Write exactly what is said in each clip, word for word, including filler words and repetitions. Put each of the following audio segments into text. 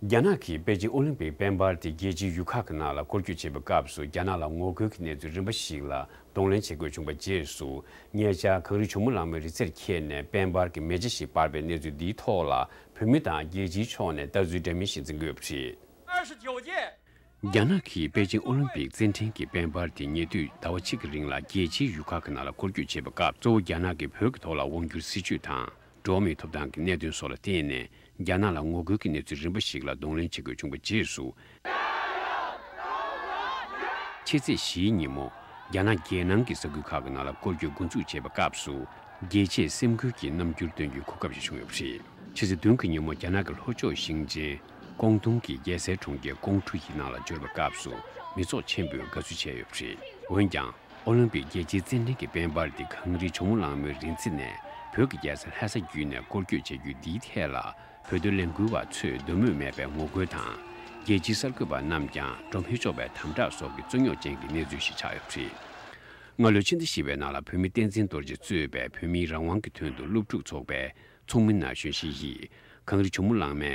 རྒྱ་ནག་གིས་པེ་ཅིང་ཨོ་ལིམ་པིག་དཔལ་འབར་དེ་རྒྱལ་སྤྱིའི་ཡུལ་ཁག་གི་ནང་ལ་སྐོར་སྐྱོད་བྱེད་པའི་སྐབས་སུ། རྒྱ་ནག་ལ་ངོ་རྒོལ་གྱི་གནས་ཚུལ་རིམ་པ་ཞིག་ལ་གདོང་ལེན་བྱེད་དགོས་བྱུང་བའི་རྗེས་སུ། ཉེ་ཆར་གངས་རི་ཇོ་མོ་གླང་མའི་རི་རྩེར་འཁེལ་ནས་དཔལ་འབར་གྱི་མེ་ལྕེ་ཞིག་འབར་བའི་གནས་ཚུལ་འདིའི་ཐོག་ལ། བོད་མི་དང་རྒྱལ་སྤྱིའི་ཕྱོགས་ནས་ལྟ་ཚུལ་འདྲ་མིན་ཞིག་འཛིན་གྱི་ཡོད་པ་རེད། 二十九届 རྒྱ་ནག་གིས་པེ་ཅིང་ཨོ་ལིམ་པིག་རྩེད་འགྲན་གྱི་དཔལ་འབར་དེ་ཉེ་དུས་ཟླ་བ་གཅིག་གི་རིང་ལ་རྒྱལ་སྤྱིའི་ཡུལ་ཁག་གི་ནང་ལ་སྐོར་སྐྱོད་བྱེད་པའི་སྐབས། གཙོ་བོ་རྒྱ་ནག་གིས་བོད་ཀྱི་ཐོག་ལ་དབང་བསྒྱུར་སྲིད་བྱུས་དང་། འགྲོ་བ་མིའི་ཐོབ་ཐང་གི་གནད་དོན་སོགས་ལ་བརྟེན་ནས། རྒྱ་ནག་ལ་ངོ་རྒོལ་གྱི་གནས་ཚུལ་རིམ་པ་ཞིག་ལ་གདོང་ལེན་བྱེད་དགོས་བྱུང་བའི་རྗེས་སུ། ཕྱི་ཚེས་བཞིའི་ཉིན་མོ། རྒྱ་ནག་རྒྱལ་ནང་གི་ས་ཁུལ་ཁག་གི་ནང་ལ་སྐོར་སྐྱོད་འགོ་འཛུགས་བྱས་པའི་སྐབས་སུ། རྒྱལ་གཅེས་སེམས་འགུལ་གྱི་རྣམ་འགྱུར་སྟོན་རྒྱུའི་གོ་སྐབས་ཤིག་བྱུང་ཡོད་པ་རེད། ཕྱི་ཚེས་བདུན་གྱི་ཉིན་མོ། རྒྱ་ནག་གི་ལྷོ་ཕྱོགས་ཞིང་ཆེན་ཀོང་ཏུང་གི་རྒྱལ་སའི་གྲོང་ཁྱེར་ཀོང་ཀྲུའུ་ཡི་ནང་ལ་འབྱོར་བའི་སྐབས་སུ། མི་ཚོགས་ཆེན་པོས་དགའ་བསུ་བྱས་ཡོད་པ་རེད། འོན་ཀྱང་། ཨོ་ལིམ་པིག་རྒྱལ་སྤྱིའི་རྩེད་འགྲན་གྱི་དཔལ་འབར་འདི་གངས་རི་ཇོ་མོ་གླང་མའི་རི་རྩེ་ནས་བོད་ཀྱི་རྒྱལ་ས་ལྷ་ས་བརྒྱུད་ནས་སྐོར་སྐྱོད་བྱ་རྒྱུ་འདིའི་ཐད་ལ། བོད་དོན་ལས་འགུལ་བ་ཚོས་འདོད་མོས་མེད་པའི་ངོ་རྒོལ་དང་། རྒྱལ་སྤྱིའི་གསར་འགོད་པ་རྣམས་ཀྱང་འགྲོ་མི་གཅོག་པའི་དམ་དྲག་སོགས་ཀྱི་རྩོད་རྙོག་ཅན་གྱི་གནས་ཚུལ་ཞིག་ཆགས་ཡོད་པ་རེད། སྔ་ལོའི་ཕྱི་ཟླ་བཞི་པའི་ནང་ལ། བོད་མི་བསྟན་འཛིན་རྡོ་རྗེ་གཙོས་པའི་བོད་མིའི་རང་དབང་གི་དོན་དུ་སློབ་ཕྲུག་ཚོགས་པའི་ཚོགས་མི་ན་གཞོན་ཞིག་གིས། གངས་རི་ཇོ་མོ་གླང་མའི་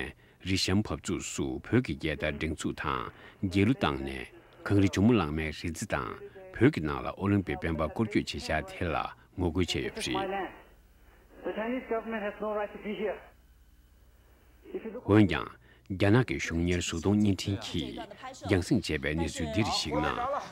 རི་གཤམ་བབས་ཚུགས་སུ་བོད་ཀྱི་རྒྱལ་དར་སྒྲེང་འཛུགས་དང་རྒྱལ་གླུ་བཏང་ནས། གངས་རི་ཇོ་མོ་གླང་མའི་རི་རྩེ་དང་བོད་ཀྱི་ནང་ལ་ཨོ་ལིམ་པིག་དཔལ་འབར་སྐོར་སྐྱོད་བྱེད་འཆར་དེ་ལ་ངོ་རྒོལ་བྱས་ཡོད་པ་རེད། The Chinese government has no right to be here. If you look འོན་ཀྱང་། རྒྱ་ནག་གི་གཞུང་གཉེར་གཟུགས་མཐོང་བརྙན་འཕྲིན་གྱིས་རྒྱང་སྲིང་བྱས་པའི་གནས་ཚུལ་འདིར་གཞིགས་ན།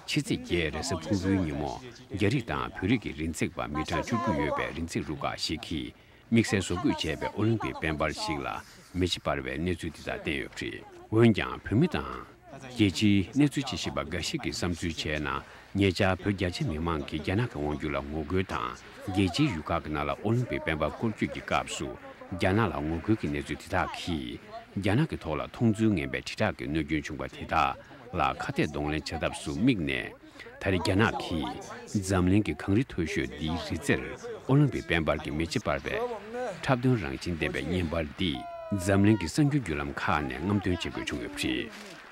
ཕྱི་ཚེས་བརྒྱད་རེས་གཟའ་ཕུར་བུའི་ཉིན་མོ། རྒྱ་རིགས་དང་བོད་རིགས་ཀྱི་རི་འཛེག་པ་མི་གྲངས་བཅུ་དགུ་ཡོད་པའི་རི་འཛེག་རུ་ཁག་ཞིག་གིས། དམིགས་བསལ་བཟོ་བཀོད་བྱས་པའི་ཨོ་ལིམ་པིག་དཔལ་འབར་ཞིག་ལ་མེ་ལྕེ་འབར་བའི་གནས་ཚུལ་འདི་དག་བསྟན་ཡོད་པ་རེད། འོན་ཀྱང་། བོད་མི་དང་རྒྱལ་སྤྱིའི་གནས་ཚུལ་དཔྱད་ཞིབ་པ་འགའ་ཞིག་གིས་བསམ་ཚུལ་བྱས་ན། ཉེ་ཆར་བོད་རྒྱ་ཆེ་མི་མང་གིས་རྒྱ་ནག་གི་དབང་སྒྱུར་ལ་ངོ་རྒོལ་དང་། རྒྱལ་སྤྱིའི་ཡུལ་ཁག་གི་ནང་ལ་ཨོ་ལིམ་པིག་དཔལ་འབར་སྐོར་སྐྱོད་ཀྱི་སྐབས་སུ། རྒྱ་ནག་ལ་ངོ་རྒོལ་གྱི་གནས་ཚུལ་དེ་དག་གིས། རྒྱ་ནག་གི་ཐོག་ལ་མཐོང་ཚུལ་ངན་པའི་དྲིལ་བསྒྲགས་ཀྱི་གནོད་སྐྱོན་བྱུང་བ་དེ་དག་ལ་ཁ་གཏད་གདོང་ལེན་བྱ་ཐབས་སུ་དམིགས་ནས། ད་རེས་རྒྱ་ནག་གིས་འཛམ་གླིང་གི་གངས་རི་མཐོ་ཤོས་འདིའི་རི་རྩེར་ཨོ་ལིམ་པིག་དཔལ་འབར་གྱི་མེ་ལྕེ་འབར་བའི་འཁྲབ་སྟོན་རང་བཞིན་ལྡན་པའི་བརྙན་པར་འདི་འཛམ་གླིང་གི་གསར་འགྱུར་བརྒྱུད་ལམ་ཁག་ནས་རྔམ་སྟོན་བྱེད་དགོས་བྱུང་ཡོད་པ་རེད།